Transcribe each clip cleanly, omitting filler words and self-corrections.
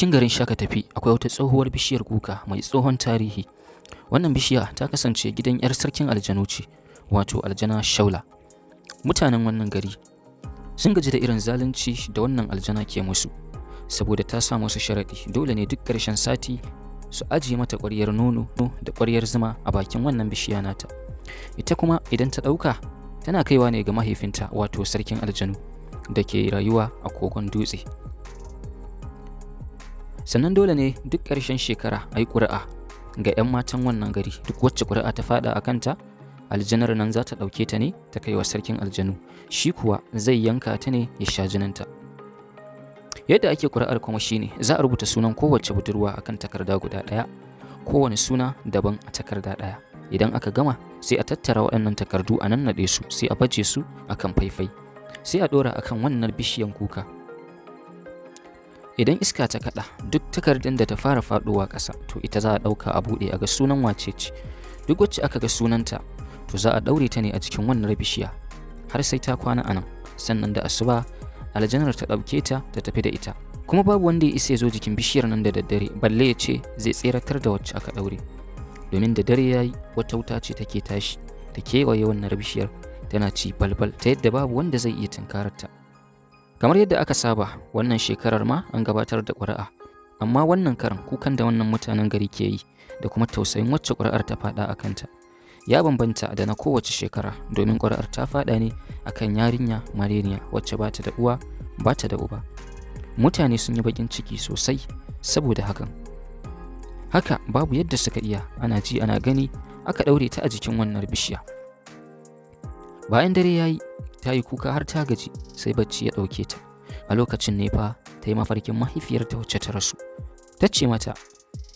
Cikin garin Shaka Tafi akwai wata tsohuwar bishiyar kuka mai tsohon tarihi. Wannan bishiya ta kasance gidan 'yar sarkin aljanu ce, wato aljana Shaula. Mutanen wannan gari sun gaji da irin zalunci da wannan aljana ke musu, saboda ta sa musu sharaɗi dole ne duk ƙarshen sati su ajiye mata ƙwaryar nono da ƙwaryar zuma a bakin wannan bishiya nata. Ita kuma idan ta ɗauka, tana kaiwa ne ga mahaifinta, wato sarkin aljanu da ke rayuwa a kogon dutse. Sannan dole ne duk ƙarshen shekara a yi ƙuri'a ga 'yan matan wannan gari. Duk wacce ƙuri'a ta faɗa a kanta, aljanar nan za ta ɗauke ta ne ta kai wa sarkin aljanu, shi kuwa zai yanka ta ne ya sha jininta. Yadda ake ƙuri'ar kuma shine za a rubuta sunan kowace budurwa akan takarda guda ɗaya, kowane suna daban a takarda ɗaya. Idan aka gama, sai a tattara waɗannan takardu, a nannaɗe su, sai a baje su akan faifai, sai a ɗora akan wannan bishiyan kuka. Idan iska ta kaɗa, duk takardun da ta fara faɗowa ƙasa, to ita za a ɗauka a buɗe a ga sunan wace ce. Duk wacce aka ga sunanta, to za a ɗaure ta ne a cikin wannan bishiya har sai ta kwana a nan. Sannan da asuba aljanar ta ɗauke ta ta tafi da ita. Kuma babu wanda ya isa ya zo jikin bishiyar nan da daddare, balle ya ce zai tseratar da wacce aka ɗaure, domin da dare ya yi, wata wuta ce take tashi ta kewaye wannan bishiyar, tana ci balbal, ta yadda babu wanda zai iya tunkararta. Kamar yadda aka saba, wannan shekarar ma an gabatar da ƙuri'a, amma wannan karan kukan da wannan mutanen gari ke yi da kuma tausayin wacce ƙuri'ar ta faɗa a kanta ya bambanta da na kowace shekara, domin ƙuri'ar ta faɗa ne akan yarinya mareniya wacce ba ta da uwa, ba ta da uba. Mutane sun yi baƙin ciki sosai saboda hakan. Haka babu yadda suka iya, ana ji ana gani aka ɗaure ta a jikin wannan bishiya. Bayan dare ya yi, ta yi kuka har ta gaji, sai bacci ya ɗauke ta. A lokacin ne fa ta yi mafarkin mahaifiyarta wacce ta rasu. Ta ce mata,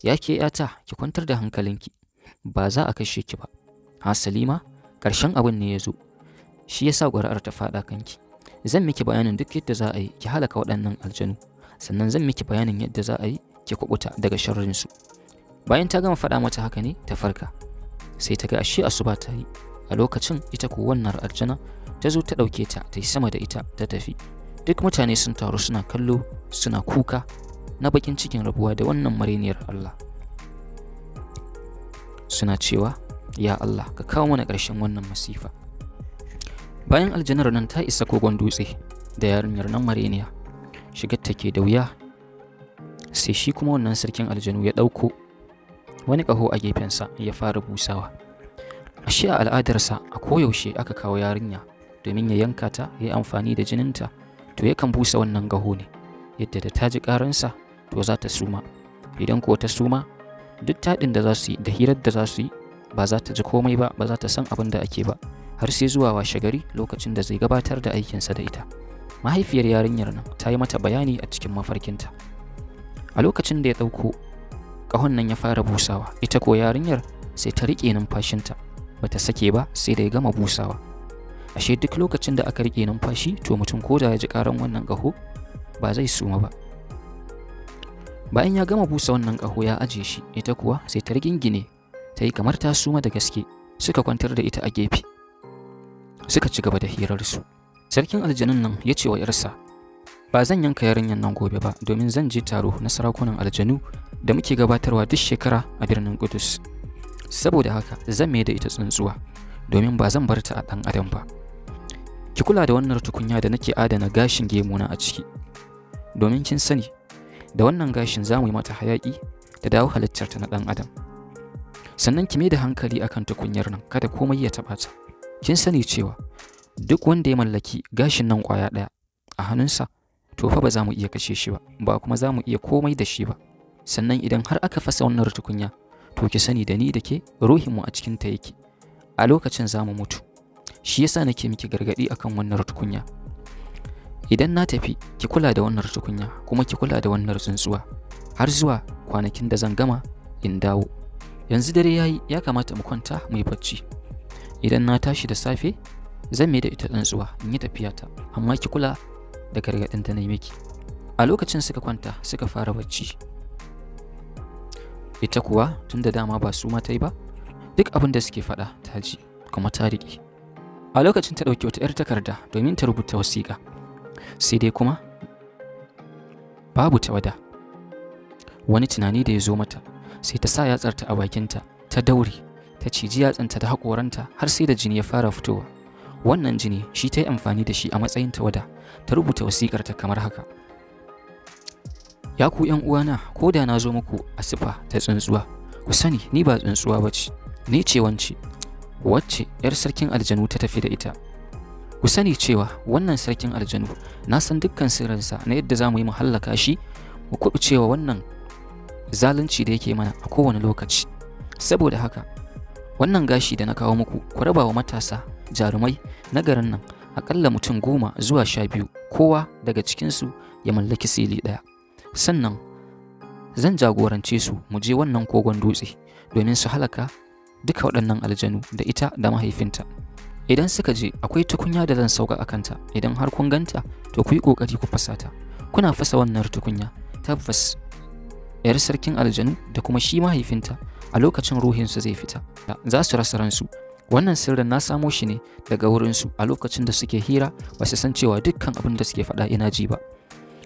"Ya ke 'yata, ki kwantar da hankalinki, ba za a kashe ki ba. Hasali ma ƙarshen abin ne ya zo, shi ya sa ƙuri'ar ta faɗa kanki. Zan miki bayanin duk yadda za a yi ki halaka waɗannan aljanu, sannan zan miki bayanin yadda za a yi ki kuɓuta daga sharrinsu." Bayan ta gama faɗa mata haka ne ta farka, sai ta ga ashe asuba ta yi. A lokacin ita ko wannan aljana ta zo ta ɗauke ta, ta yi sama da ita, ta tafi. Duk mutane sun taru suna kallo, suna kuka na bakin cikin rabuwa da wannan mareniyar Allah. Suna cewa, "Ya Allah, ka kawo mana ƙarshen wannan masifa." Bayan aljanar nan ta isa kogon dutse da yarinyar nan mareniya, shigar take da wuya, sai shi kuma wannan sarkin aljanu ya ɗauko wani ƙaho a gefensa ya fara busawa. Ashe a al'adarsa, a koyaushe aka kawo yarinya domin ya yanka ta ya yi amfani da jininta, to yakan busa wannan ƙaho ne yadda da ta ji ƙaransa to za ta suma. Idan kuwa ta suma, duk taɗin da za su yi da hirar da za su yi, ba za ta ji komai ba, ba za ta san abin da ake ba, har sai zuwa washe gari lokacin da zai gabatar da aikinsa da ita. Mahaifiyar yarinyar nan ta yi mata bayani a cikin mafarkinta. A lokacin da ya ɗauko ƙahon nan ya fara busawa, ita ko yarinyar sai ta riƙe numfashinta, bata sake ba sai da ya gama busawa. Ashe duk lokacin da aka riƙe numfashi, to mutum ko da ya ji ƙaran wannan ƙaho ba zai suma ba. Bayan ya gama busa wannan ƙaho ya ajiye shi, ita kuwa sai ta rigingine, ta yi kamar ta suma da gaske. Suka kwantar da ita a gefe, suka ci gaba da hirarsu. Sarkin aljanun nan ya ce wa 'yarsa, "Ba zan yanka yarinyar nan gobe ba, domin zan je taro na sarakunan aljanu da muke gabatarwa duk shekara a birnin Kudus. Saboda haka zan mai da ita tsuntsuwa, domin ba zan bar ta a ɗan adam ba. Ki kula da wannan tukunya da nake adana gashin gemuna a ciki, domin kin sani da wannan gashin za mu yi mata hayaƙi da dawo halittarta na ɗan adam. Sannan ki mai da hankali akan tukunyar nan, kada komai ya taɓa ta. Kin sani cewa duk wanda ya mallaki gashin nan ƙwaya ɗaya a hannunsa, to fa ba za mu iya kashe shi ba, ba kuma za mu iya komai da shi ba. Sannan idan har aka fasa wannan tukunya, to ki sani da ni da ke, ruhinmu a cikin ta yake, a lokacin za mu mutu. Shi yasa nake miki gargaɗi akan wannan tukunya. Idan na tafi, ki kula da wannan tukunya, kuma ki kula da wannan tsuntsuwa har zuwa kwanakin da zan gama in dawo. Yanzu dare yayi, ya kamata mu kwanta mu yi bacci. Idan na tashi da safe, zan mai da ita tsuntsuwa in yi tafiyata, amma ki kula da gargaɗin da na yi miki." A lokacin suka kwanta suka fara bacci. Ita kuwa, tun da dama ba su ta yi ba, duk abin da suke faɗa ta ji kuma ta riƙe. A lokacin ta ɗauki wata 'yar takarda domin ta rubuta wasiƙa, sai dai kuma babu tawada. Wani tunani da ya zo mata, sai ta sa yatsarta a bakinta, ta daure, ta ciji yatsanta da haƙoranta har sai da jini ya fara fitowa. Wannan jini shi ta yi amfani da shi a matsayin tawada, ta rubuta wasiƙarta kamar haka: "Ya ku ‘yan uwana, ko da na zo muku a sifa ta tsuntsuwa, ku sani ni ba tsuntsuwa ba ce, ni ce wance, wacce ‘yar sarkin aljanu ta tafi da ita. Ku sani cewa wannan sarkin aljanu na san dukkan sirrinsa na yadda za mu yi mu hallaka shi, mu kuɓucewa wannan zalunci da yake mana a kowane lokaci. Saboda haka, wannan gashi da na kawo muku, ku raba wa matasa jarumai na garin nan, aƙalla mutum 10 zuwa 12, kowa daga cikinsu ya mallaki sili ɗaya. Sannan zan jagorance su mu je wannan kogon dutse domin su halaka duka waɗannan aljanu da ita da mahaifinta. Idan suka je, akwai tukunya da zan sauka a kanta. Idan har kun ganta, to ku yi ƙoƙari ku fasa ta. Kuna fasa wannan tukunya, tabbas 'yar sarkin aljanu da kuma shi mahaifinta, a lokacin ruhinsu zai fita, za su rasa ransu. Wannan sirrin na samo shi ne daga wurinsu a lokacin da suke hira, ba su san cewa dukkan abin da suke faɗa ina ji ba.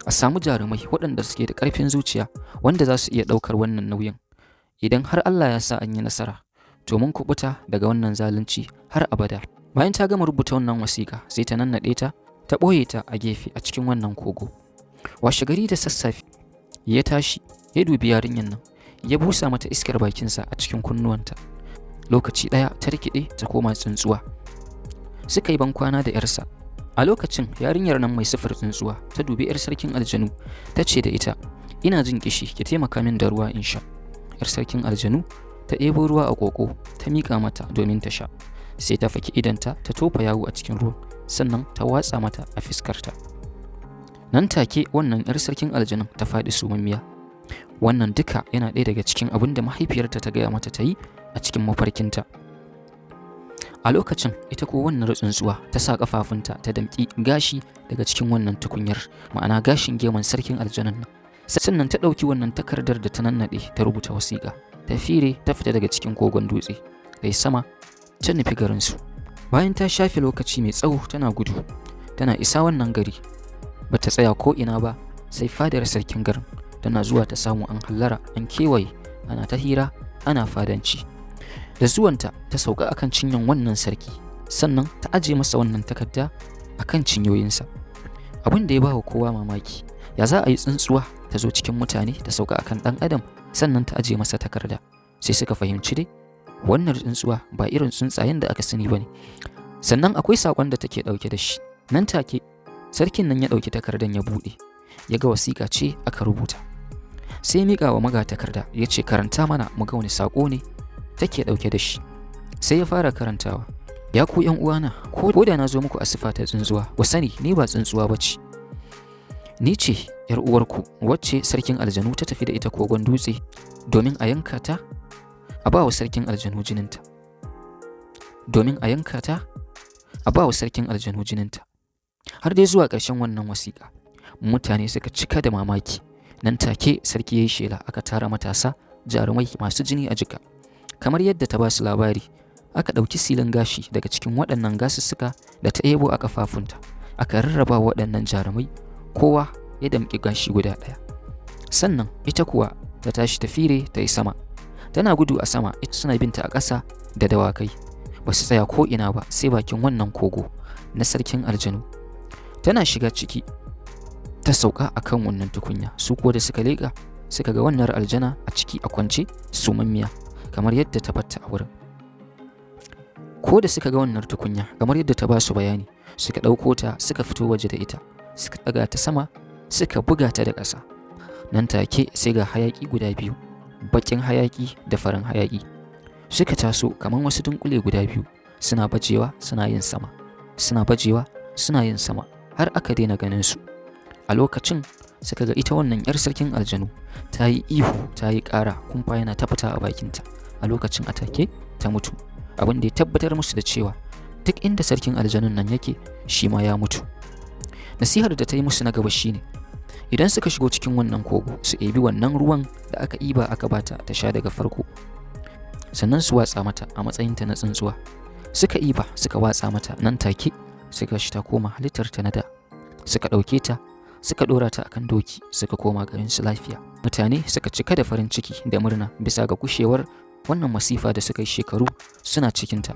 A samu jarumai waɗanda suke da ƙarfin zuciya, wanda za su iya ɗaukar wannan nauyin. Idan har Allah ya sa an yi nasara, to mun kuɓuta daga wannan zalunci har abada." Bayan ta gama rubuta wannan wasiƙa, sai ta nannaɗe ta, ta ɓoye ta a gefe a cikin wannan kogo. Washe gari da sassafe ya tashi, ya dubi yarinyar nan, ya busa mata iskar bakinsa a cikin kunnuwanta. Lokaci ɗaya ta rikide ta koma tsuntsuwa. Suka yi bankwana da 'yarsa. A lokacin yarinyar nan mai sifar tsuntsuwa ta dubi 'yar sarkin aljanu, ta ce da ita, "Ina jin kishi, ki taimaka min da ruwa in sha." 'Yar sarkin aljanu ta ɗebo ruwa a ƙoƙo, ta miƙa mata domin ta sha. Sai ta faki idanta, ta tofa yawu a cikin ruwan, sannan ta watsa mata a fiskarta. Nan take wannan 'yar sarkin aljanun ta faɗi sumammiya. Wannan duka yana ɗaya daga cikin abin da mahaifiyarta ta gaya mata ta yi a cikin mafarkinta. A lokacin ita ko wannan tsuntsuwa ta sa ƙafafunta ta damƙi gashi daga cikin wannan tukunyar, ma'ana gashin gemun sarkin aljanun nan. Sannan ta ɗauki wannan takardar da ta nannaɗe ta rubuta wasiƙa, ta fire, ta fita daga cikin kogon dutse, ta sama, ta nufi garinsu. Bayan ta shafe lokaci mai tsawo tana gudu, tana isa wannan gari, ba ta tsaya ko ina ba sai fadar sarkin garin. Tana zuwa ta samu an hallara, an kewaye, ana ta hira, ana fadanci. Da zuwanta ta sauka akan cinyan wannan sarki, sannan ta aje masa wannan takarda akan cinyoyinsa. Abin da ya ba wa kowa mamaki, ya za a yi tsuntsuwa ta zo cikin mutane, ta sauka akan ɗan adam, sannan ta aje masa takarda? Sai suka fahimci dai wannan tsuntsuwa ba irin tsuntsayen da aka sani ba ne, sannan akwai saƙon da take ɗauke da shi. Nan take sarkin nan ya ɗauki takardan, ya buɗe, ya ga wasiƙa ce aka rubuta. Sai ya miƙa wa magatakarda, ya ce, "Karanta mana mu ga wani saƙo ne take ɗauke da shi." Sai ya fara karantawa: "Ya ku ‘yan uwana, ko da na zo muku a sifa ta tsuntsuwa, ku sani ni ba tsuntsuwa ba ce. Ni ce ‘yar uwarku, wacce sarkin aljanu ta tafi da ita kogon dutse domin a yanka ta, a ba wa sarkin aljanu jininta. Domin a yanka ta, a ba wa sarkin aljanu jininta." Har dai zuwa ƙarshen wannan wasiƙa. Mutane suka cika da mamaki. Nan take sarki ya yi shela, aka tara matasa jarumai masu jini a jika. Kamar yadda ta ba su labari, aka ɗauki silin gashi daga cikin waɗannan gasussuka da ta ebo a ƙafafunta, aka rarraba waɗannan jarumai, kowa ya damƙi gashi guda ɗaya. Sannan ita kuwa ta tashi, ta fire, ta yi sama. Tana gudu a sama, ita suna binta a ƙasa da dawakai. Ba su tsaya ko ina ba sai bakin wannan kogo na sarkin aljanu. Tana shiga ciki, ta sauka a kan wannan tukunya. Su kuwa da suka leƙa, suka ga wannan aljana a ciki a kwance sumammiya, kamar yadda ta batta a wurin. Ko da suka ga wannan tukunya kamar yadda ta ba su bayani, suka ɗauko ta, suka fito waje da ita, suka ɗaga ta sama, suka buga ta da ƙasa. Nan take sai ga hayaƙi guda biyu, baƙin hayaƙi da farin hayaƙi, suka taso kamar wasu dunkule guda biyu, suna bajewa suna yin sama, suna bajewa suna yin sama, har aka daina ganin su. A lokacin suka ga ita wannan 'yar sarkin aljanu ta yi ihu, ta yi ƙara, kumfa yana ta fita a bakinta. A lokacin a take ta mutu, abin da ya tabbatar musu da cewa duk inda sarkin aljanun nan yake, shi ma ya mutu. Nasihar da ta yi musu na gaba shine, idan suka shigo cikin wannan kogo, su ɗebi wannan ruwan da aka ɗiba aka bata ta sha daga farko, sannan su watsa mata a matsayinta na tsuntsuwa. Suka ɗiba, suka watsa mata, nan take suka shi ta koma halittar ta na da. Suka ɗauke ta, Suka ɗora ta akan doki, suka koma garinsu lafiya. Mutane suka cika da farin ciki da murna bisa ga gushewar wannan masifa da suka yi shekaru suna cikinta.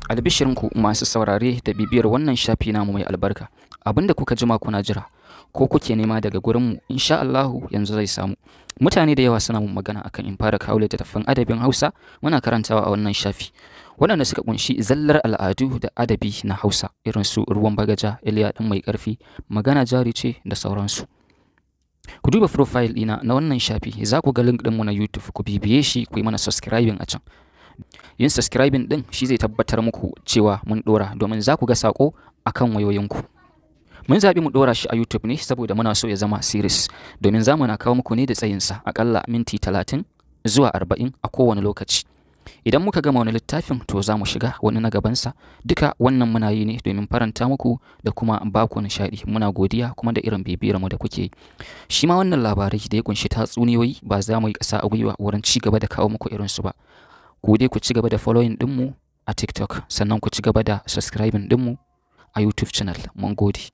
Albishirinku masu saurare da bibiyar wannan shafi namu mai albarka. Abinda kuka jima kuna jira ko kuke nema daga gurinmu, insha Allahu yanzu zai samu. Mutane da yawa suna mun magana akan in fara kawo littattafan adabin Hausa muna karantawa a wannan shafi, waɗanda suka kunshi zallar al'adu da adabi na Hausa, irin su Ruwan Bagaja, Iliya Ɗan Mai Ƙarfi, Magana Jari Ce da sauransu. Ku duba profile ɗina na wannan shafi, za ku ga link ɗinmu na YouTube, ku bibiye shi, ku yi mana subscribing a can. Yin subscribing ɗin shi zai tabbatar muku cewa mun ɗora, domin za ku ga saƙo akan wayoyinku. Mun zaɓi mu ɗora shi a YouTube ne saboda muna so ya zama series, domin za mu na kawo muku ne da tsayinsa aƙalla minti 30 zuwa 40 a kowane lokaci. Idan muka gama wani littafin, to za mu shiga wani na gabansa. Duka wannan muna yi ne domin faranta muku da kuma ba ku nishaɗi. Muna godiya kuma da irin bibiyar mu da kuke yi. Shi ma wannan labarai da ya kunshi tatsuniyoyi, ba za mu yi ƙasa a gwiwa wurin ci gaba da kawo muku irinsu ba. Ku dai ku ci gaba da following ɗinmu a TikTok, sannan ku ci gaba da subscribing ɗinmu a YouTube channel. Mun gode.